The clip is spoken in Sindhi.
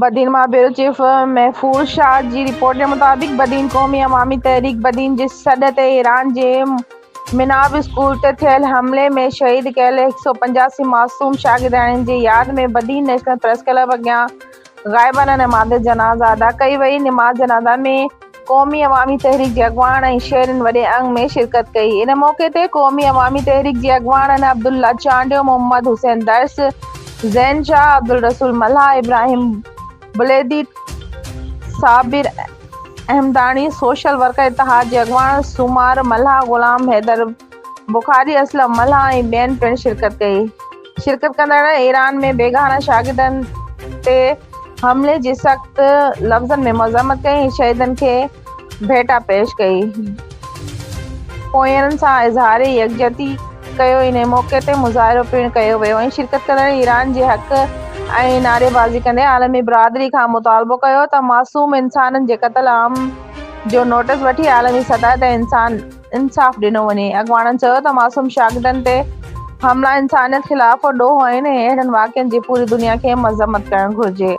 بدين مان بيورو چيف محفوظ شاهه جي رپورٽ جي مطابق بدين قومي عوامي تحريڪ بدين جي سڏ تي ايران جي مناب اسڪول تي ٿيل حملي ۾ شهيد ڪيل 185 معصوم شاگردياڻين جي ياد ۾ بدين نيشنل پريس ڪلب اڳيان غائبانه نماز جنازه ادا ڪئي وئي. نماز جنازه ۾ قومي عوامي تحريڪ جي اڳواڻ ۽ شهرين وڏي انگ ۾ شرڪت ڪئي. ان موقعي تي قومي عوامي تحريڪ جي اڳواڻن عبدالله چانڊيو، محمد حسين درس، زين شاهه، عبدالرسول ملاح، ابراهيم بليدي، صابر احمداڻي، سوشل ورڪر اتحاد جي اڳواڻ سومار ملاح، غلام حيدر بخاري، اسلم ملاح ۽ ٻين پڻ شرڪت ڪئي. شرڪت ڪندڙن ايران ۾ بيگانه شاگردن تي حملي جي سخت لفظن ۾ مذمت ڪئي ۽ شهيدن کي ڀيٽا پيش ڪئي. پوئينن سان اظهار يڪجهتي ڪيو. انهي موقعي تي مظاهرو پڻ ڪيو ويو ۽ شرڪت ڪندڙن ايران جي حق ۽ نعريبازي ڪندي عالمي برادري کان مطالبو ڪيو ته معصوم انسانن جي قتل عام جو نوٽيس وٺي عالمي سطح تي انسان انصاف ڏنو وڃي. اڳواڻن چيو ته معصوم شاگردن تي حملا انسانيت خلاف ڏوهه آهن ۽ اهڙن واقعن جي پوري دنيا کي مذمت ڪرڻ گهرجي.